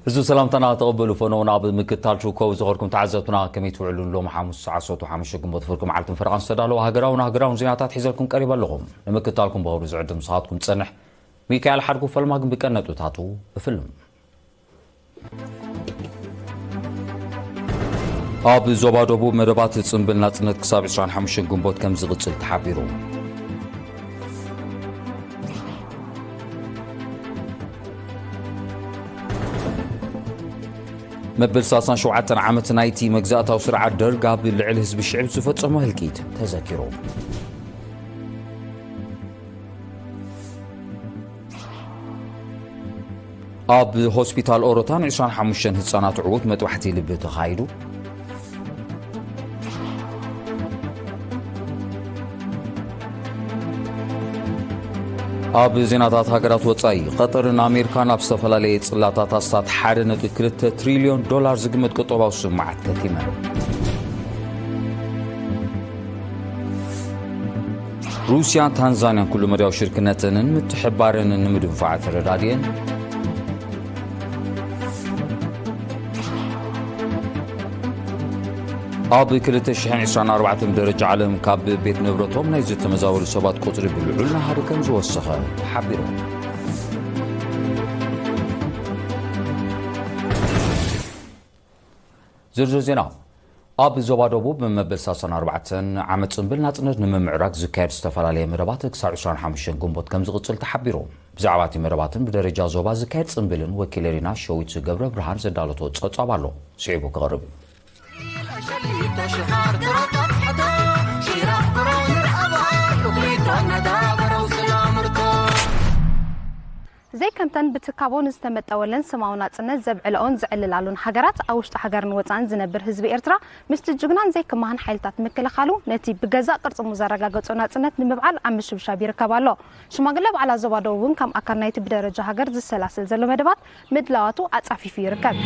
እዚ ሰላምታና ተቐበሉ። ፈነውን ኣብ ምክታል ትርከቡ ዝኸርኩም ተዓዘብትና፣ ከመይ ትውዕሉ? ሎም ሓሙስ ሰዓት ሰቱ ሓሙሽተ ግንቦት ፍርቂ መዓልትን ፈረቓን ዝተዳለወ ሃገራውን ሃገራውን ዜናታት ሒዘልኩም ቀሪበ ኣለኹም። ንምክታልኩም ብኸብዱ ዝዕድም ንስኻትኩም ዝጸንሕ ሚካኤል ሓድጉ ፈልማ ግን ብቀን ነጥብታቱ እፍልም። ኣብ ዞባ ደቡብ መደባት ጽምብል ናጽነት ክሳብ ዕስራን ሓሙሽተን ግንቦት ከም ዝቕጽል ተሓቢሩ። መበል ሰላሳን ሸውዓተን ዓመት ናይቲ መግዛእታዊ ስርዓት ደርግ ኣብ ልዕሊ ህዝቢ ሽዕብ ዝፈጸሞ ህልቂት ተዘኪሩ። ኣብ ሆስፒታል ኦሮታ ን ዕስራን ሓሙሽተን ህጻናት ዕዉት መጥባሕቲ ልቢ ተኻይዱ። ኣብ ዜናታት ሃገራት ወጻኢ፣ ቀጠርን ኣሜሪካን ኣብ ዝተፈላለየ ጽላታት ኣስታት ሓደ ነጥቢ ክልተ ትሪልዮን ዶላር ዝግመት ቁጠባዊ ስምምዓት ከቲመን። ሩስያን ታንዛንያን ኩሉ መዳያዊ ሽርክነተንን ምትሕባረንን ንምድንፋዕ ተረዳድየን። ኣብ ክልተ ሽሕን ዕስራን ኣርባዕተን ደረጃ ዓለም ካብ ቤት ንብረቶም ናይ ዝተመዛበሉ ሰባት ቁጽሪ ብልዑል ናህሪ ከም ዝወሰኸ ተሓቢሩ። ዝርዝር ዜና። ኣብ ዞባ ደቡብ መበል ሰላሳን ኣርባዕተን ዓመት ጽምብል ናጽነት ንምምዕራግ ዝካየድ ዝተፈላለየ መደባት ክሳብ ዕስራን ሓሙሽተን ግንቦት ከም ዝቕጽል ተሓቢሩ። ብዛዕባ እቲ መደባትን ብደረጃ ዞባ ዝካየድ ጽምብልን ወኪል ሪና ሸዊት ገብረ ብርሃን ዘዳለቶ ጸብጻብ ኣሎ። ስዒቡ ክቐርብ እዩ። ዘይከምተን ብትካቦ ንዝተመጠወለን ስማዊ ናጽነት ዘብዕለኦን ዘዕልላሉን ሃገራት፣ ኣብ ውሽጢ ሃገርን ወጻእን ዝነብር ህዝቢ ኤርትራ፣ ምስቲ ጅግናን ዘይክማህን ሓይልታት ምክልኻሉ፣ ነቲ ብገዛእ ቅርጽሙ ዘረጋገጾ ናጽነት ንምብዓል ኣብ ምሽብሻብ ይርከብ ኣሎ። ሽማግለ በዓላት ዞባ ደቡብ እውን ከም ኣካል ናይቲ ብደረጃ ሃገር ዝሰላሰል ዘሎ መደባት ምድላዋቱ ኣጻፊፉ ይርከብ።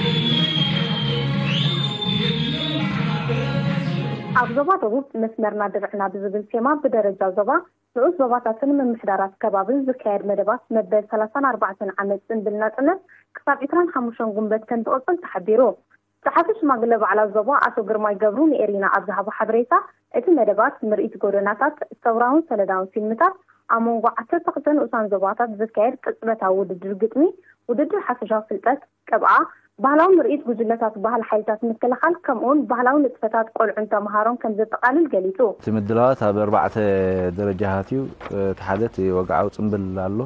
ኣብ ዞባ ደቡብ መስመርና ድርዕና ብዝብል ቴማ ብደረጃ ዞባ ንኡስ ዞባታትን ምምሕዳራት ከባብን ዝካየድ መደባት መበል ሰላሳን ኣርባዕተን ዓመት ጽንብል ናጽነት ክሳብ ዕስራን ሓሙሽተን ጉንበት ከም ዝቕጽል ተሓቢሩ። ጸሓፊ ሽማግለ በዓላት ዞባ ኣቶ ግርማይ ገብሩ ንኤሪና ኣብ ዝሃቦ ሓበሬታ፣ እቲ መደባት ምርኢት ጎደናታት፣ ሰውራውን ሰነዳውን ፊልምታት፣ ኣብ መንጎ ዓሰርተ ክልተ ንኡሳን ዞባታት ዝካየድ ቅጽበታዊ ውድድር ግጥሚ፣ ውድድር ሓፈሻዊ ፍልጠት፣ ቅብኣ፣ ባህላዊ ምርኢት ጉጅለታት ባህሊ ሓይልታት ምክልኻል፣ ከምኡውን ባህላዊ ንጥፈታት ቆልዑን ተምሃሮን ከም ዘጠቓልል ገሊጹ። እቲ ምድላዋት ኣብ ኣርባዕተ ደረጃታት እዩ። እቲ ሓደ እቲ ወግዓዊ ጽምብል ኣሎ።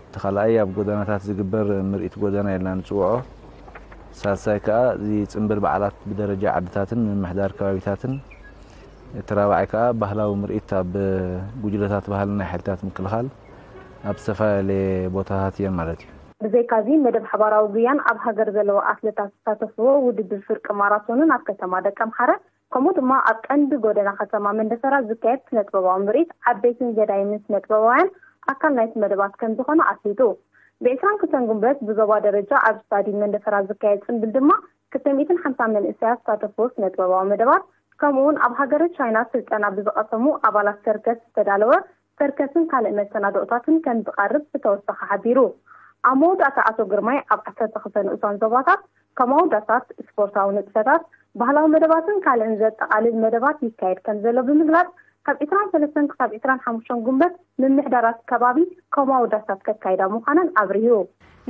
እቲ ካልኣይ ኣብ ጎደናታት ዝግበር ምርኢት ጎደና ኢልና ንጽውዖ። ሳልሳይ ከኣ እዚ ጽምብል በዓላት ብደረጃ ዓድታትን ምምሕዳር ከባቢታትን። እቲ ራብዓይ ከኣ ባህላዊ ምርኢት ኣብ ጉጅለታት ባህልን ናይ ሓይልታት ምክልኻል ኣብ ዝተፈላለየ ቦታታት እየን ማለት እዩ። ብዘይካዚ መደብ ሓባራዊ ጉያን ኣብ ሃገር ዘለዉ ኣትሌታት ዝሳተፍዎ ውድድር ፍርቂ ማራቶንን ኣብ ከተማ ደቀምሓረ፣ ከምኡ ድማ ኣብ ቀንዲ ጎደና ከተማ መንደፈራ ዝካየድ ስነ-ጥበባዊ ምርኢት ዓበይትን ገዳይምን ስነ-ጥበባውያን ኣካል ናይቲ መደባት ከም ዝኾነ ኣፍሊጡ። ብ ዕስራን ክልተን ጉንበት ብዞባ ደረጃ ኣብ ስታድዩም መንደፈራ ዝካየድ ጽንብል ድማ ክልተ ሚእትን ሓምሳን መንእሰያት ዝሳተፍዎ ስነ-ጥበባዊ መደባት፣ ከምኡውን ኣብ ሃገረ ቻይና ስልጠና ብዝቐሰሙ ኣባላት ሰርከስ ዝተዳለወ ሰርከስን ካልእ መሰናድኦታትን ከም ዝቐርብ ብተወሳኺ ሓቢሩ። ኣብ መወዳእታ ኣቶ ግርማይ ኣብ ዓሰርተ ክልተ ንኡሳን ዞባታት ከም ኣውዳሳት፣ ስፖርታዊ ንጥፈታት፣ ባህላዊ መደባትን ካልእን ዘጠቓልል መደባት ይካየድ ከም ዘሎ ብምግላጽ፣ ካብ ዕስራን ሰለስተን ክሳብ ዕስራን ሓሙሽተን ጉንበት ምምሕዳራት ከባቢ ከም ኣውዳሳት ከካይዳ ምዃነን ኣብሪሁ።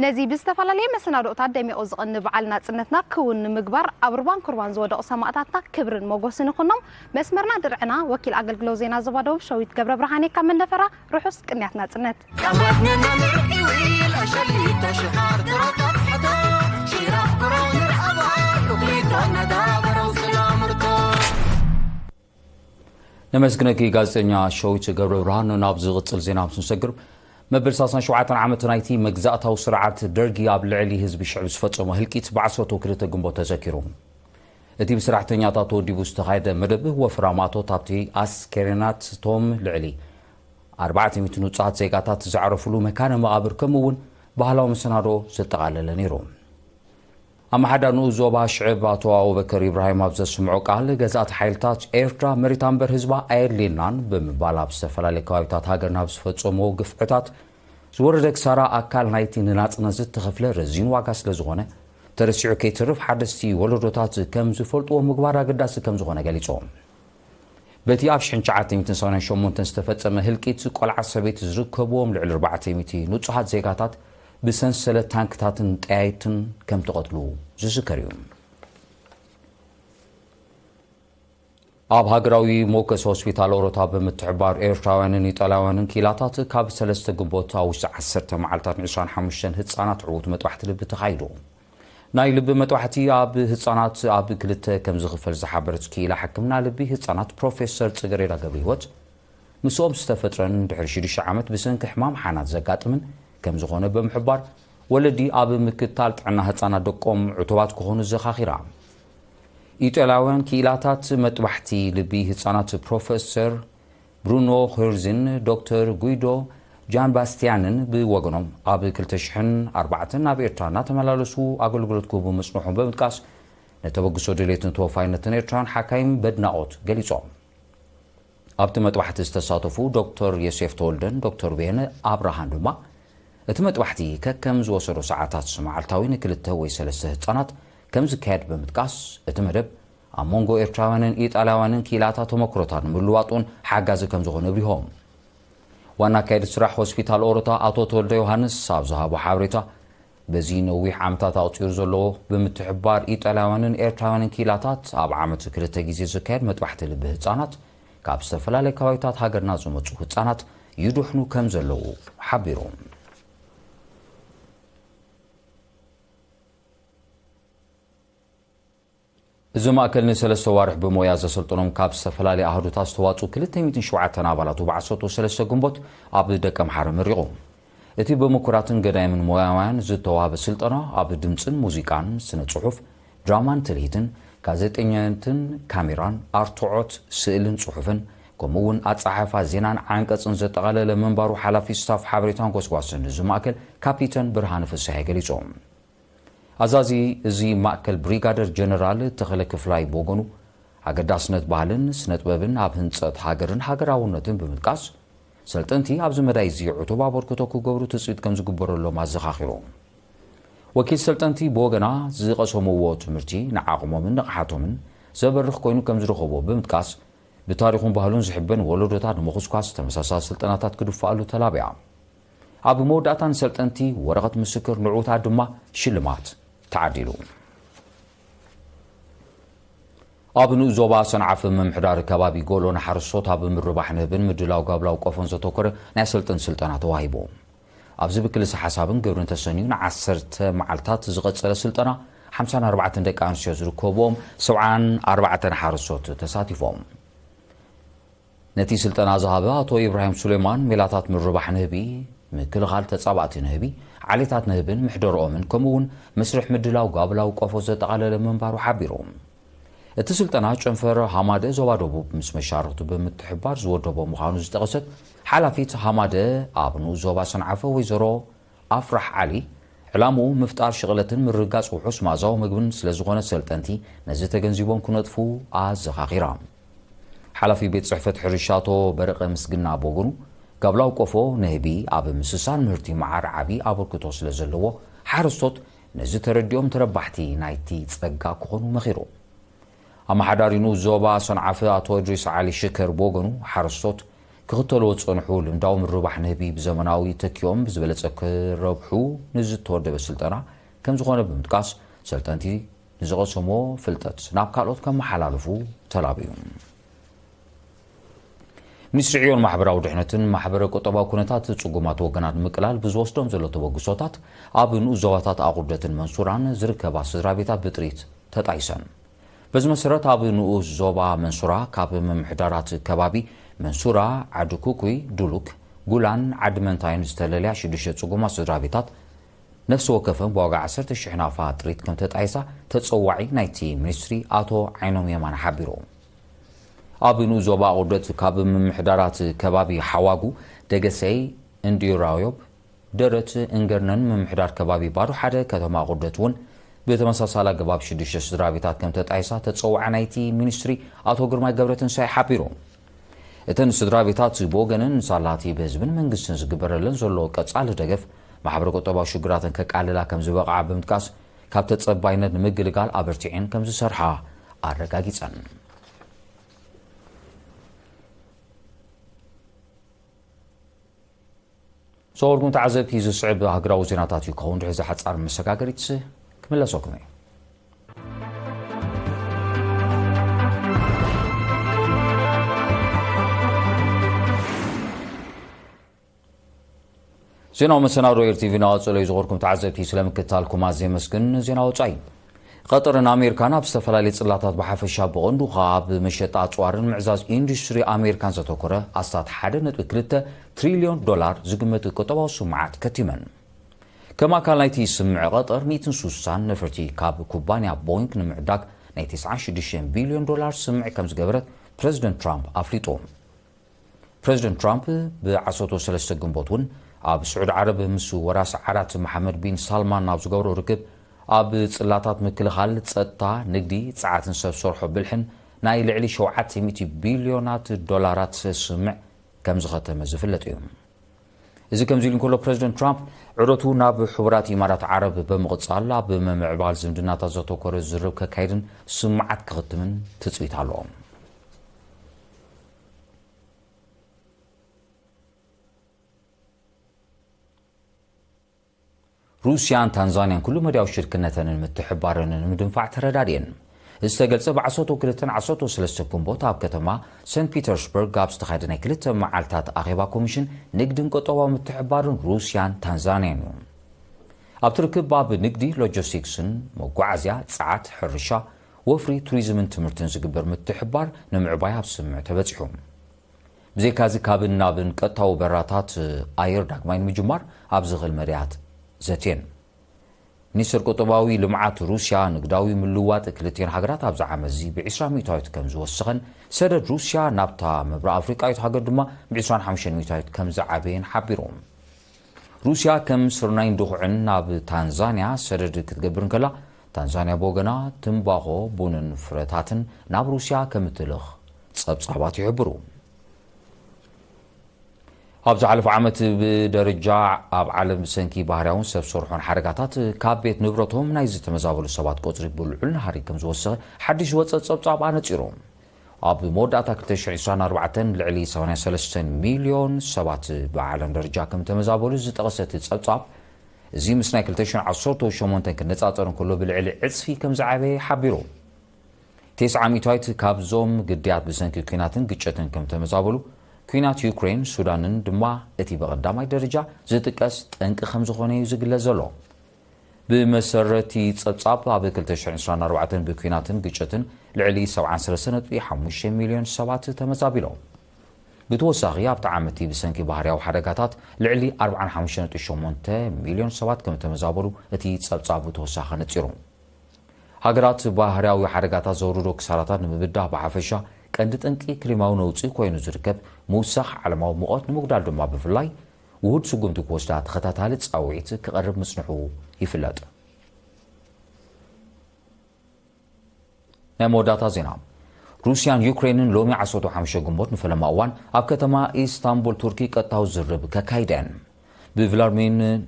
ነዚ ብዝተፈላለየ መሰናድኦታት ደሚቑ ዝቕኒ በዓል ናጽነትና ክውን ንምግባር ኣብ ሩባን ኩርባን ዝወደቑ ሰማእታትና ክብርን ሞጎስን ይኹኖም። መስመርና ድርዕና፣ ወኪል ኣገልግሎት ዜና ዞባ ደቡብ ሸዊት ገብረ ብርሃኔ ካብ መንደፈራ፣ ርሑስ ቅንያት ናጽነት። ነመስግነኪ ጋዜጠኛ ሸዊት ገብረ ብርሃን። ናብ ዝቕጽል ዜና ምስ ንሰግር፣ መበል ሰላሳን ሸውዓተን ዓመት ናይቲ መግዛእታዊ ስርዓት ደርጊ ኣብ ልዕሊ ህዝቢ ሽዕብ ዝፈጸሞ ህልቂት ብዓሰርተ ክልተ ግንቦት ተዘኪሩ። እቲ ብሰራሕተኛታት ተወዲቡ ዝተኻየደ መደብ ወፍራ ማእቶት ኣብቲ ኣስከሬናት እቶም ልዕሊ ኣርባዕተ ሚእቲ ንጹሃት ዜጋታት ዝዓረፉሉ መካነ መቓብር ከምኡ እውን ባህላዊ መሰናዶ ዘጠቓለለ ነይሩ። ኣመሓዳሪ ንኡስ ዞባ ሽዕብ ኣቶ ኣቡበከር ኢብራሂም ኣብ ዘስምዖ ቃል፣ ገዛእቲ ሓይልታት ኤርትራ መሬታ እምበር ህዝባ ኣየድልየናን ብምባል ኣብ ዝተፈላለዩ ከባቢታት ሃገርና ኣብ ዝፈጸምዎ ግፍዕታት ዝወረደ ክሳራ ኣካል ናይቲ ንናጽነት ዝተኸፍለ ረዚን ዋጋ ስለ ዝኾነ፣ ተረሲዑ ከይተርፍ ሓደስቲ ወለዶታት ከም ዝፈልጥዎ ምግባር ኣገዳሲ ከም ዝኾነ ገሊጾም። በቲ ኣብ ሽሕን ትሽዓተ ሚእትን ሰማንያን ሸሞንተን ዝተፈጸመ ህልቂት፣ ቆልዓ ሰበይቲ ዝርከብዎም ልዕሊ ኣርባዕተ ሚእቲ ንጹሃት ዜጋታት ብሰንሰለት ታንክታትን ጠያይትን ከም ተቐትሉ ዝዝከር እዩ። ኣብ ሃገራዊ ሞገስ ሆስፒታል ኦሮታ ብምትሕባር ኤርትራውያንን ኢጣልያውያንን ክኢላታት፣ ካብ ሰለስተ ግንቦት ኣብ ውሽጢ ዓሰርተ መዓልታት ን ዕስራን ሓሙሽተን ህጻናት ዕዉት መጥባሕቲ ልቢ ተኻይዱ። ናይ ልቢ መጥባሕቲ ኣብ ህጻናት ኣብ ክልተ ከም ዝኽፈል ዝሓበረት ክኢላ ሕክምና ልቢ ህጻናት ፕሮፌሰር ጽገሬዳ ገብረህይወት፣ ምስኦም ዝተፈጥረን ድሕሪ ሽዱሽተ ዓመት ብሰንኪ ሕማም ሓናት ዘጋጥምን ከም ዝኾነ ብምሕባር፣ ወለዲ ኣብ ምክትታል ጥዕና ህጻናት ደቆም ዕቱባት ክኾኑ ዘኻኺራ። ኢጣልያውያን ክኢላታት መጥባሕቲ ልቢ ህጻናት ፕሮፌሰር ብሩኖ ሄርዝን ዶክተር ጉይዶ ጃምባስቲያንን ብወገኖም፣ ኣብ ክልተ ሽሕን ኣርባዕተን ናብ ኤርትራ እናተመላለሱ ኣገልግሎት ክህቡ ምጽንሖም ብምጥቃስ፣ ንተበግሶ ድሌትን ተወፋይነትን ኤርትራውያን ሓካይም በድናቖት ገሊጾም። ኣብቲ መጥባሕቲ ዝተሳተፉ ዶክተር ዮሴፍ ተወልደን ዶክተር ብሄነ ኣብርሃን ድማ፣ እቲ መጥባሕቲ ከከም ዝወሰዶ ሰዓታት መዓልታዊ ንክልተ ወይ ሰለስተ ህጻናት ከም ዝካየድ ብምጥቃስ፣ እቲ መደብ ኣብ መንጎ ኤርትራውያንን ኢጣልያውያንን ክኢላታት ተመክሮታት ንምልዋጥ እውን ሓጋዚ ከም ዝኾነ ኣብሪሆም። ዋና ኣካየዲ ስራሕ ሆስፒታል ኦሮታ ኣቶ ተወልደ ዮሃንስ ኣብ ዝሃቦ ሓበሬታ፣ በዚ ነዊሕ ዓመታት ኣቑጺሩ ዘሎ ብምትሕብባር ኢጣልያውያንን ኤርትራውያንን ክኢላታት፣ ኣብ ዓመት ክልተ ግዜ ዝካየድ መጥባሕቲ ልቢ ህጻናት፣ ካብ ዝተፈላለየ ከባቢታት ሃገርና ዝመጹ ህጻናት ይድሕኑ ከም ዘለዉ ሓቢሩ። እዚ ማእከል ንሰለስተ ዋርሕ ብሞያ ዘሰልጠኖም ካብ ዝተፈላለየ ኣሃዱታት ዝተዋጽኡ ክልተ ሚእትን ሸውዓተን ኣባላቱ ብዓሰርተ ሰለስተ ግንቦት ኣብ ደቀምሓረ መሪቑ። እቲ ብምኩራትን ገዳይምን ሞያውያን ዝተዋህበ ስልጠና፣ ኣብ ድምጽን ሙዚቃን፣ ስነ ጽሑፍ፣ ድራማን ትልሂትን፣ ጋዜጠኛነትን ካሜራን፣ ኣርትዖት፣ ስእልን ጽሑፍን፣ ከምኡ እውን ኣጸሓሕፋ ዜናን ዓንቀጽን ዘጠቓለለ ምንባሩ ሓላፊ ስታፍ ሓበሬታን ጎስጓስን እዚ ማእከል ካፒተን ብርሃነ ፍስሐ ገሊጾም። ኣዛዚ እዚ ማእከል ብሪጋደር ጀነራል ተኸለ ክፍላይ ብወገኑ፣ ኣገዳስነት ባህልን ስነጥበብን ኣብ ህንጸት ሃገርን ሃገራውነትን ብምጥቃስ፣ ሰልጠንቲ ኣብዚ መዳይ እዚ ዕቱብ ኣበርክቶ ክገብሩ ትጽቢት ከም ዝግበረሎም ኣዘኻኺሩ። ወኪል ሰልጠንቲ ብወገና፣ ዝቐሰምዎ ትምህርቲ ንዓቕሞምን ንቕሓቶምን ዘበርኽ ኮይኑ ከም ዝረኸቦ ብምጥቃስ፣ ብታሪኹን ባህሉን ዝሕበን ወለዶታት ንምኹስኳስ ተመሳሳሊ ስልጠናታት ክድፋኣሉ ተላብያ። ኣብ መወዳእታ ንሰልጠንቲ ወረቐት ምስክር፣ ንዕዉታት ድማ ሽልማት ተዓዲሉ። ኣብ ንኡስ ዞባ ሰንዓፈ ምምሕዳር ከባቢ ጎሎ ንሓረስቶት ኣብ ምርባሕ ንህብን ምድላው ጋብላው ቆፎን ዘተኮረ ናይ ኣሰልጥን ስልጠና ተዋሂቡ። ኣብዚ ብክልሰ ሓሳብን ግብርን ተሰንዩ ንዓሰርተ መዓልታት ዝቐጸለ ስልጠና፣ ሓምሳን ኣርባዕተን ደቂ ኣንስትዮ ዝርከብዎም ሰብዓን ኣርባዕተን ሓረስቶት ተሳቲፎም። ነቲ ስልጠና ዝሃበ ኣቶ ኢብራሂም ሱሌማን፣ ሜላታት ምርባሕ ንህቢ፣ ምክልኻል ተጻባእቲ ንህቢ፣ ዓሌታት ንህብን ምሕደርኦምን፣ ከምኡ እውን መስርሕ ምድላው ጋብላዊ ቆፎ ዘጠቓለለ ምንባሩ ሓቢሩ። እቲ ስልጠና ጨንፈር ሃማደ ዞባ ደቡብ ምስ መሻርኽቱ ብምትሕብባር ዝወደቦ ምዃኑ ዝጠቐሰት ሓላፊት ሃማደ ኣብ ንኡስ ዞባ ሰንዓፈ ወይዘሮ ኣፍራሕ ዓሊ፣ ዕላምኡ ምፍጣር ሽቕለትን ምርግጋጽ ውሑስ መኣዛዊ ምግብን ስለ ዝኾነ፣ ሰልጠንቲ ነዚ ተገንዚቦም ክነጥፉ ኣዘኻኺራ። ሓላፊ ቤት ጽሕፈት ሕርሻ ኣቶ በረቐ ምስግና ብወገኑ፣ ጋብላዊ ቆፎ ንህቢ ኣብ ምስሳን ምህርቲ መዓር ዓቢ ኣበርክቶ ስለ ዘለዎ፣ ሓረስቶት ነዚ ተረዲኦም ተረባሕቲ ናይቲ ጸጋ ክኾኑ መኺሩ። ኣመሓዳሪ ንኡስ ዞባ ሰንዓፈ ኣቶ እድሪስ ዓሊ ሽከር ብወገኑ፣ ሓረስቶት ክኽተልዎ ዝጸንሑ ልምዳዊ ምርባሕ ንህቢ ብዘመናዊ ተኪኦም ብዝበለጸ ክረብሑ ንዝተወደበ ስልጠና ከም ዝኾነ ብምጥቃስ፣ ሰልጠንቲ ንዝቐሰምዎ ፍልጠት ናብ ካልኦት ከመሓላልፉ ተላብዩ። ሚኒስትሪ ዕዮን ማሕበራዊ ድሕነትን ማሕበረ ቁጠባዊ ኩነታት ጽጉማት ወገናት ምቅላል ብዝወስዶም ዘሎ ተበግሶታት፣ ኣብ ንኡስ ዞባታት ኣቑርደትን መንሱራን ዝርከባ ስድራ ቤታት ብጥሪት ተጣይሰን። በዚ መሰረት፣ ኣብ ንኡስ ዞባ መንሱራ ካብ ምምሕዳራት ከባቢ መንሱራ፣ ዓዲ ኩኩይ፣ ዱሉክ፣ ጉላን ዓዲ መንታይን ዝተለልያ ሽዱሽተ ጽጉማት ስድራ ቤታት፣ ነፍሲ ወከፈን ብዋጋ ዓሰርተ ሽሕ ናፋ ጥሪት ከም ተጣይሳ ተጸዋዒ ናይቲ ሚኒስትሪ ኣቶ ዓይኖም የማነ ሓቢሩ። ኣብ ንኡስ ዞባ ኣቑርደት ካብ ምምሕዳራት ከባቢ ሓዋጉ፣ ደገሰይ፣ እንዲራዮብ፣ ደረት፣ እንገርነን ምምሕዳር ከባቢ ባዶ ሓደ ከተማ ኣቑርደት እውን ብተመሳሳሊ ኣገባብ ሽዱሽተ ስድራ ቤታት ከም ተጣይሳ ተጸዋዒ ናይቲ ሚኒስትሪ ኣቶ ግርማይ ገብረትንሳኤ ሓቢሩ። እተን ስድራ ቤታት ብወገነን ንሳላቲ ብህዝብን መንግስትን ዝግበረለን ዘሎ ቀጻሊ ደገፍ ማሕበረ ቁጠባዊ ሽግራተን ከቃልላ ከም ዝበቕዓ ብምጥቃስ፣ ካብ ተጸባይነት ንምግልጋል ኣበርቲዐን ከም ዝሰርሓ ኣረጋጊጸን። ዝኸበርኩም ተዓዘብቲ፣ ዝስዕብ ሃገራዊ ዜናታት እዩ ክኸውን። ድሕሪ እዚ ሓጻር መሰጋገሪት ክምለሰኩም እየ። ዜናዊ መሰናዶ ኤር ቲቪ እናቐጸለ እዩ። ዝኸበርኩም ተዓዘብቲ፣ ስለ ምክትታልኩም ኣዝየ የመስግን። ዜና ወጻኢ። ቀጠርን ኣሜሪካን ኣብ ዝተፈላለዩ ጽላታት ብሓፈሻ፣ ብቐንዱ ኸኣ ኣብ መሸጣ ኣጽዋርን ምዕዛዝ ኢንዱስትሪ ኣሜሪካን ዘተኮረ ኣስታት ሓደ ነጥቢ ክልተ ትሪልዮን ዶላር ዝግመት ቁጠባዊ ስምምዓት ከቲመን። ከም ኣካል ናይቲ ስምምዕ፣ ቀጠር ሚእትን ስሳን ነፈርቲ ካብ ኩባንያ ቦይንግ ንምዕዳግ ናይ ተስዓን ሽዱሽተን ቢልዮን ዶላር ስምምዕ ከም ዝገበረት ፕረዚደንት ትራምፕ ኣፍሊጡ። ፕረዚደንት ትራምፕ ብዓሰርተ ሰለስተ ግንቦት እውን ኣብ ስዑዲ ዓረብ ምስ ወራስ ዓራት መሓመድ ቢን ሳልማን ኣብ ዝገብሮ ርክብ፣ ኣብ ጽላታት ምክልኻል፣ ጸጥታ፣ ንግዲ፣ ጸዓትን ሰብ ሰርሖ ብልሕን ናይ ልዕሊ ሸውዓተ ሚእቲ ቢልዮናት ዶላራት ስምምዕ ከም ዝኸተመ ዝፍለጥ እዩ። እዚ ከምዚ ኢሉ እንከሎ፣ ፕረዚደንት ትራምፕ ዑደቱ ናብ ሕቡራት ኢማራት ዓረብ ብምቕጻል፣ ኣብ ምምዕባል ዝምድናታት ዘተኮረ ዝርርብ ከካይድን ስምምዓት ክኽትምን ትጽቢት ኣለዎ። ሩስያን ታንዛንያን ኩሉ መዳያዊ ሽርክነተንን ምትሕባረንን ንምድንፋዕ ተረዳድየን። እዚ ዝተገልጸ ብዓሰርተ ክልተን ዓሰርተ ሰለስተን ግንቦት ኣብ ከተማ ሰንት ፒተርስበርግ ኣብ ዝተኻየደ ናይ ክልተ መዓልታት ኣኼባ ኮሚሽን ንግድን ቁጠባዊ ምትሕባርን ሩስያን ታንዛንያን እዩ። ኣብቲ ርክብ ኣብ ንግዲ፣ ሎጂስቲክስን መጓዓዝያ፣ ጸዓት፣ ሕርሻ፣ ወፍሪ፣ ቱሪዝምን ትምህርትን ዝግበር ምትሕባር ንምዕባይ ኣብ ስምምዕ ተበጺሑ። ብዘይካዚ፣ ካብን ናብን ቀጥታዊ በራታት ኣየር ዳግማይ ንምጅማር ኣብ ዝኽእል መዳያት ዘትየን። ሚኒስትር ቁጠባዊ ልምዓት ሩስያ ንግዳዊ ምልውዋጥ ክልቲኤን ሃገራት ኣብዚ ዓመት እዚ ብዒስራ ሚእታዊት ከም ዝወሰኸን፣ ሰደድ ሩስያ ናብታ ምብራቕ ኣፍሪቃዊት ሃገር ድማ ብዒስራን ሓሙሽተን ሚእታዊት ከም ዝዓበየን ሓቢሩ። ሩስያ ከም ስርናይን ድኹዕን ናብ ታንዛንያ ሰደድ ክትገብር እንከላ፣ ታንዛንያ ብወገና ትምባኾ፣ ቡንን ፍረታትን ናብ ሩስያ ከም እትልኽ ጸብጻባት ይሕብሩ። ኣብ ዝሓለፈ ዓመት ብደረጃ ኣብ ዓለም ብሰንኪ ባህርያውን ሰብ ሰርሖን ሓደጋታት ካብ ቤት ንብረቶም ናይ ዝተመዛበሉ ሰባት ቁጽሪ ብልዑል ናህሪ ከም ዝወሰኸ ሓድሽ ዝወጸ ጸብጻብ ኣነጺሩ። ኣብ መወዳእታ ክልተ ሽሕን ዕስራን ኣርባዕተን ልዕሊ ሰማንያ ሰለስተ ሚልዮን ሰባት ብዓለም ደረጃ ከም ተመዛበሉ ዝጠቐሰ እቲ ጸብጻብ፣ እዚ ምስ ናይ ክልተ ሽሕን ዓሰርተ ሸሞንተን ክነጻጸር እንከሎ ብልዕሊ ዕጽፊ ከም ዝዓበየ ሓቢሩ። ተስዓ ሚእታዊት ካብዞም ግዳያት ብሰንኪ ኲናትን ግጭትን ከም ተመዛበሉ፣ ኲናት ዩክሬን፣ ሱዳንን ድማ እቲ ብቐዳማይ ደረጃ ዝጥቀስ ጠንቂ ከም ዝኾነ እዩ ዝግለጽ ዘሎ። ብመሰረቲ ጸብጻብ፣ ኣብ ክልተ ሽሕን ዕስራን ኣርባዕተን ብኲናትን ግጭትን ልዕሊ ሰብዓን ሰለስተን ነጥቢ ሓሙሽተ ሚልዮን ሰባት ተመዛቢሎም። ብተወሳኺ፣ ኣብቲ ዓመት እቲ ብሰንኪ ባህርያዊ ሓደጋታት ልዕሊ ኣርባዓን ሓሙሽተን ነጥቢ ሸሞንተ ሚልዮን ሰባት ከም ተመዛበሉ እቲ ጸብጻብ ብተወሳኺ ኣነጺሩ። ሃገራት ባህርያዊ ሓደጋታት ዘውርዶ ክሳራታት ንምብዳህ ብሓፈሻ፣ ቀንዲ ጠንቂ ክሊማዊ ነውጺ ኮይኑ ዝርከብ ምውሳኽ ዓለማዊ ሙቐት ንምጉዳል ድማ ብፍላይ ውሁድ ስጉምቲ ክወስዳ ተኸታታሊ ጻውዒት ክቐርብ ምጽንሑ ይፍለጥ። ናይ መወዳእታ ዜና። ሩስያን ዩክሬንን ሎሚ ዓሰርተ ሓሙሽተ ግንቦት ንፈለማ እዋን ኣብ ከተማ ኢስታንቡል ቱርኪ ቀጥታዊ ዝርርብ ከካይደን። ብቭላድሚር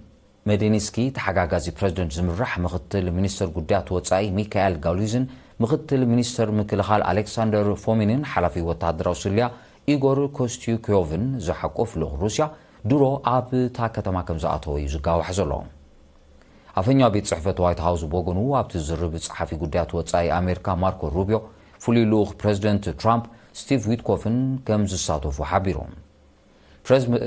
ሜዲንስኪ ተሓጋጋዚ ፕረዚደንት ዝምራሕ ምኽትል ሚኒስተር ጉዳያት ወጻኢ ሚካኤል ጋሉዝን ምኽትል ሚኒስተር ምክልኻል ኣሌክሳንደር ፎሚንን ሓላፊ ወተሃደራዊ ስልያ ኢጎር ኮስቲዩኮቭን ዝሓቁፍ ልኡኽ ሩስያ ድሮ ኣብታ ከተማ ከም ዝኣተወ እዩ ዝጋዋሕ ዘሎ። ኣፈኛ ቤት ጽሕፈት ዋይት ሃውስ ብወገኑ፣ ኣብቲ ዝርርብ ጸሓፊ ጉዳያት ወጻኢ ኣሜሪካ ማርኮ ሩቢዮ፣ ፍሉይ ልኡኽ ፕረዚደንት ትራምፕ ስቲቭ ዊትኮፍን ከም ዝሳተፉ ሓቢሩ። ፕረዝም-፣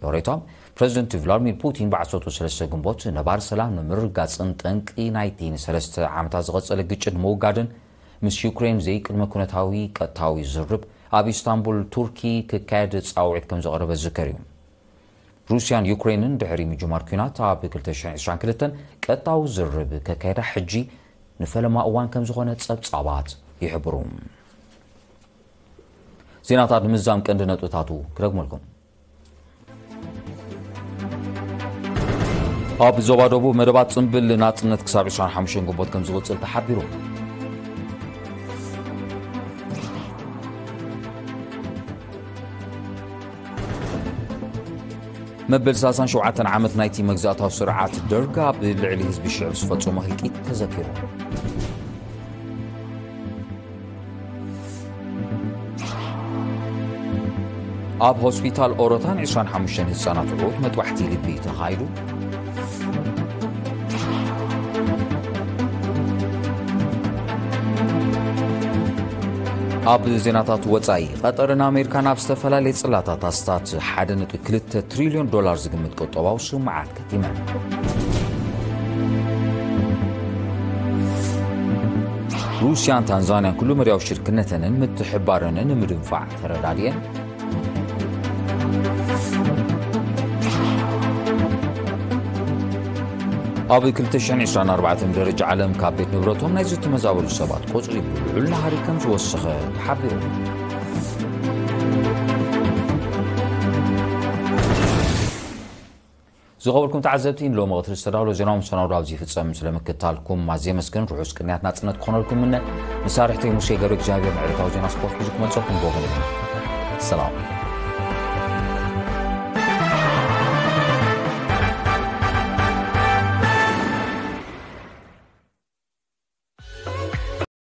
ዮሬታ፣ ፕረዚደንት ቭላድሚር ፑቲን ብዓሰርተ ሰለስተ ግንቦት ነባሪ ሰላም ንምርግጋጽን ጠንቂ ናይቲ ንሰለስተ ዓመታት ዝቐጸለ ግጭት ንምውጋድን ምስ ዩክሬን ዘይቅድመ ኩነታዊ ቀጥታዊ ዝርርብ ኣብ ኢስታንቡል ቱርኪ ክካየድ ጻውዒት ከም ዘቕረበ ዝዝከር እዩ። ሩስያን ዩክሬንን ድሕሪ ምጅማር ኲናት ኣብ ክልተ ሽሕን ዕስራን ክልተን ቀጥታዊ ዝርርብ ከካየዳ ሕጂ ንፈለማ እዋን ከም ዝኾነ ጸብጻባት ይሕብሩ። ዜናታት ንምዝዛም ቀንዲ ነጥብታቱ ክደግመልኩም። ኣብ ዞባ ደቡብ መደባት ጽምብል ናጽነት ክሳብ ዕስራን ሓሙሽተን ግንቦት ከም ዝቕጽል ተሓቢሩ። መበል ሰላሳን ሸውዓተን ዓመት ናይቲ መግዛእታዊ ስርዓት ደርግ ኣብ ልዕሊ ህዝቢ ሽዕብ ዝፈጸሞ ህልቂት ተዘኪሩ። ኣብ ሆስፒታል ኦሮታን ዕስራን ሓሙሽተን ህጻናት ዕዉት መጥባሕቲ ልቢ ተኻይዱ። ኣብ ዜናታት ወጻኢ፣ ቀጠርን ኣሜሪካን ኣብ ዝተፈላለየ ጽላታት ኣስታት ሓደ ነጥቢ ክልተ ትሪልዮን ዶላር ዝግምት ቁጠባዊ ስምምዓት ከቲመን። ሩስያን ታንዛንያን ኩሉ መዳያዊ ሽርክነተንን ምትሕባረንን ንምድንፋዕ ተረዳድየን። ኣብ ክልተ ሽሕን ዕስራን ኣርባዕተን ደረጃ ዓለም ካብ ቤት ንብረቶም ናይ ዝተመዛበሉ ሰባት ቁጽሪ ብልዑል ናህሪ ከም ዝወሰኸ ተሓቢሩ። ዝኸበርኩም ተዓዘብቲ፣ ንሎሚ ቀትሪ ዝተዳለወ ዜናዊ መሰናዶ ኣብዚ ይፍጸም። ስለ ምክትታልኩም ኣዝየ የመስግን። ርሑስ ቅንያት ናጽነት ክኾነልኩም ምነ። መሳርሕተይ ሙሴ ገብረ እግዚኣብሔር ንዕለታዊ ዜና ስፖርት ሒዙ ክመጸኩም ብወገነይ ሰላም።